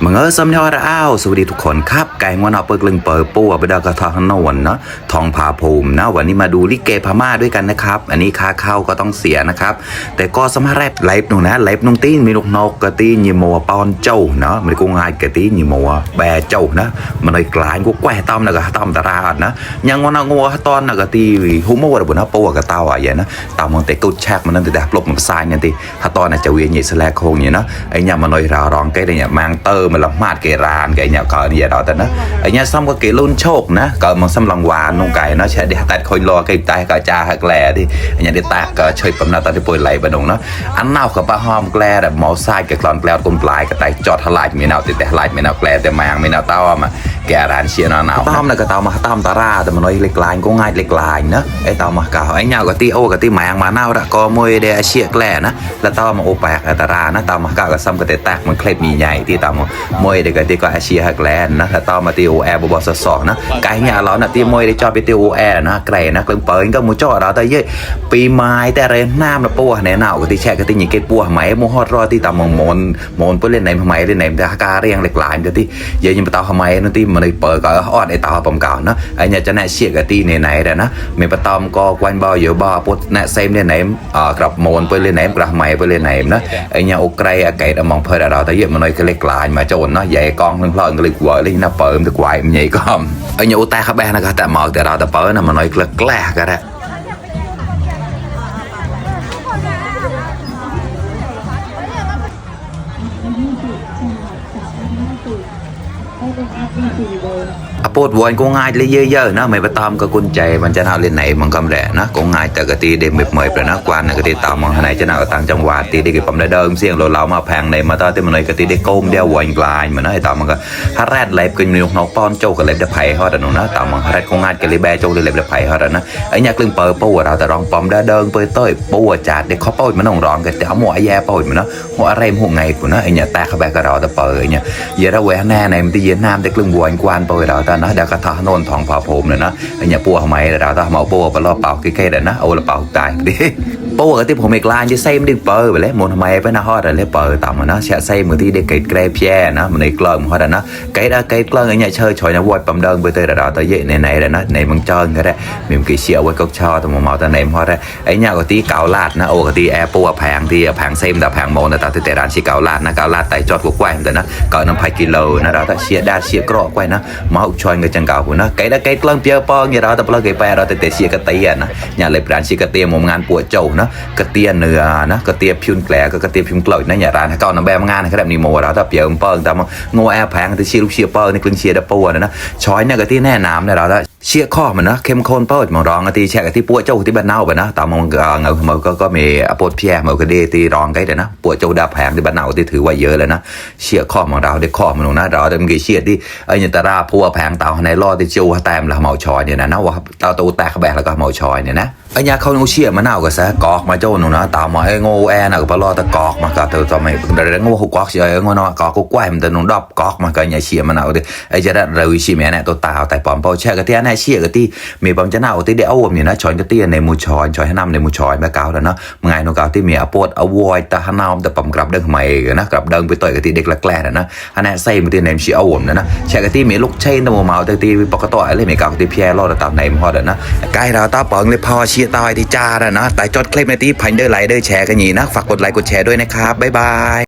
มึงสำเนาระอ้าวสวัสดีทุกคนครับไก่งวนเอาเปิดลึงเปิดปูไปดากระทองนวนเนาะทองผาภูมินะวันนี้มาดูลิเกพม่าด้วยกันนะครับอันนี้ค่าเข้าก็ต้องเสียนะครับแต่ก็สมาร์ทไลฟ์หนูนะไลฟ์นุ่งตีนมีลูกนกกระตีนยีมัวปอนเจ้าเนาะมันกูง่ายกระตีนยีมัวแบเจ้านะมันเลยกลายกูแกว่ต้อมนะก็ต้อมตาราดนะยังวันงัวตอนนะก็ตีหุ่มมัวระบุนะปูกับเต้าอะไรนะเต้ามันแต่กุดแชกมันนั่นแต่ปลบมันทรายเนี่ยตีถ้าตอนน่ะจะเวียนใหญ่สแลกโคงเนี่ยเนาะไอ้เนี่ยมันเลยร้องใกล้เนี่ยมังเตอร์มันละมาดเกรานcái nhà cờ gì đó tên đó ở nhà xong có cái luôn chốt nè cờ mà xong lòng hòa nông cày nó sẽ đi tay khôi lo cái tay cờ cha hạt lẻ đi nhà đi tạc cờ chơi bấm nào ta đi bồi lại bên đồng nó ăn nào cả ba hôm lẻ là máu sai cái con lẻ cùng lại cái tay chọt lại miền nào thì lại miền nào lẻ thì màng miền nào tao mà kẻ đàn xia nó nào tao là cái tao mà tao ta ra thì mà nói lịch lại cũng ngay lịch lại nữa cái tao mà cả ấy nhau cái tí màng mà nào đã có môi để xia lẻ nữa là tao mà ô bạc ta ra nó tao mà cả cái xong cái tạcมันเคล็ดมีใหญ่ที่ตามมวยเด็กที่ก็อาชีพหักแลนนะถ้าต่อมาตีโอแอร์บอสสอนะไก่เนี่ยเราน่ะตีมวยได้จอไปตีโอแอร์นะไก่นะเกลือเปิลก็มูจ่อเราแต่เยอะปีไม้แต่เรนน้ำนะปัวเนี่ยหนาวก็ตีแช่ก็ตีหญิงเกตปัวไหมมูฮอดรอที่ตามมนเพื่อเล่นในทำไมเล่นในแต่การเรียงเหล็กหลายก็ตีเยอะยิ่งไปต่อทำไมนั่นตีมันเลยเปิลก็ออดไอต่อปมเก่านะไอเนี่ยจะแน่เชี่ยก็ตีไหนแต่นะมีปตอมก็ควันบ่อเยอะบ่อปุ๊บแน่เซมเล่นไหนกลับมนเพื่อเล่นไหนกลับไหมเพื่อเล่นไหนนะไอเนี่ยโอไกรไก่มองเพื่อเราแต่เยอะมันเลยก็เหล็กหลายมาโจนเนาะใหญ่กองเพื่อนก็เลยกลัวเลยน่าเปิดมันจะควายมันใหญ่ก็ไอ้เนี่ยอุตาขับแบนนะครับแต่หมอกแต่เราแต่เปิดน่ะมันน้อยแกล้กันแหละปวดวนก็ง่ายเลยเยอะๆนะไม่ไปตามก็กุญแจมันจะน่าเล่นไหนมันก็แหละนะก็ง่ายแต่กตีเดมเหมยไปนะกวนกตีตามมองไหนจะน่าต่างจังหวัดตีได้กี่ปั๊มได้เดิมเสี่ยงเรามาแพงในมาตอนที่มันเลยกตีได้ก้มเดียววนกลายเหมือนนะไอ้ตามมันก็ฮัดแรดเล็บกินมีนกป้อนโจกับเล็บเดไผ่ฮอดนะตามมันฮัดแรดก็ง่ายกับเล็บแบโจเลยเล็บเดไผ่ฮอดนะไอ้เนี่ยกลึงเปิดปูเราแต่รองปั๊มได้เดิมเปิดเต้ยปูจัดเด็กเขาปูมันต้องร้องกันแต่หัวแย่ปูมันนะหัวอะไรหัวไงปุ่นนะไอ้เนี่ยแต่ขับแบกเราแต่เปิดเนี่ยเยอะระแวงแน่ในมันที่เย็นน้ำแต่กลึงวนกวนปูเราแต่นะเดี๋ยวกระทะโนนทองผาภูมิเนี่ยนะไอ้เนี่ยปัวทำไมเราต้องเอาปัวไปล่อเป่าใกล้ๆเดี๋ยวนะเอาละเป่าตายดิปัวที่ผมเอกลานจะใส่มันดึงเปิดไปเลยมนทำไมไปนะฮอดอะไรเปิดต่ำนะเสียใส่มือที่เด็กเกยแกรแย่นะมันในกล้องฮอดนะเกยเกล้องไอ้เนี่ยเชยชอยนะวอดปั๊มเดินไปเตยเราตัวเยอะในเดี๋ยวนะในบางเจิงก็ได้มีมันกี่เชี่ยวไว้ก็ชอแต่มาแต่ในฮอดได้ไอ้เนี่ยก็ตีเกาลาดนะโอ้ก็ตีแอร์ปัวแพงที่แพงเซมแต่แพงโมนแต่แต่ร้านชี้เกาลาดนะเกาลาดไต่จอดกว้างแต่นะเกาน้ำพายกิโลนะเราถ้าเชี่ยด้าเชี่ยกรอกไว้นะมาอุชอยเงินจังเก่าคุณนะเกยกล้องเปียปองอย่างเราแต่เราเกยไปเราแต่เชี่ยกระเตียนะอย่าเลยร้านชี้กระเตียมงานปัวโจนะกระเตียเนื้อนะกระเตียพิวแกลก็กระเตียพิวกลอยนะอย่าร้านเก่าน้ำแบมงานนะครับนี่โมเราถ้าเปียเปิ้งแต่งัวแอร์แพงแต่เชี่ยลูกเชี่ยเปิ้งในกลึงเชี่ยดับปัวนะช้อยเนี่ยกระเตียแน่น้ำเนี่ยเราเชี่ยข้อมันนะเข้มข้นเปิ้งมองร้องกระเตียแช่กระเตียปัวโจกที่บ้านเน่าไปนะแต่มองเงามันก็มีปวดแย่มันก็ดีตีร้องไกแต่นะปัวโจดับแพงที่บ้านเน่าที่ถือว่าเยอะเลยนะเชี่ยข้อมองเราได้ข้อมันนะเราได้มีเชี่ยที่ไอ้ยันตราพัวแพงเต่าในรอดที่เจียวแต้มละเมาชอยเนี่ยนะว่าเต่าตัวแตกแบกแล้วก็เมาชอยเนี่ยนะไอ้ยาเขาเชี่ยมันเน่าก็แซะกอกมาโจหนูนะเต่ามาไอ้โง่แอน่ะก็ปลอตะกอกมาก็เธอทำไมเดี๋ยวโง่หุกกอกเชี่ยโง่เนาะกอกก็กล้วยมันแต่หนูดอบกอกมาก็ไอ้เชี่ยมันเน่าดิไอ้จะได้เราชิมเนี่ยตัวเต่าแต่ปอมเปาแช่ก็ที่นั่นเชี่ยก็ที่มีปอมจะเน่าที่เดี๋ยวเอาเนี่ยนะชอยก็ที่ในมูชอยชอยให้นำในมูชอยมาเก่าแล้วเนาะเมื่อไงโนเก่าที่มีอปวดอวอยแต่ให้นำแต่ปอมกลับเดินใหม่นะกลับเดินไปต่อยก็ที่เด็กแกล้ๆนะอันนั้นใส่มาที่ในเชี่ยเอานะแช่ก็ที่มีลูกเช่นตัวเมาแต่ที่ปกติอะไรมีเก่าที่เพียรอดตามในมอดนะใกล้เราตาเปิงเลยพอเชี่ยตายที่จ้านะแต่จดคลิปในที่พันเดอร์ไลเดอร์แชร์กันอย่างนี้นะฝากกดไลค์กดแชร์ด้วยนะครับบ๊ายบาย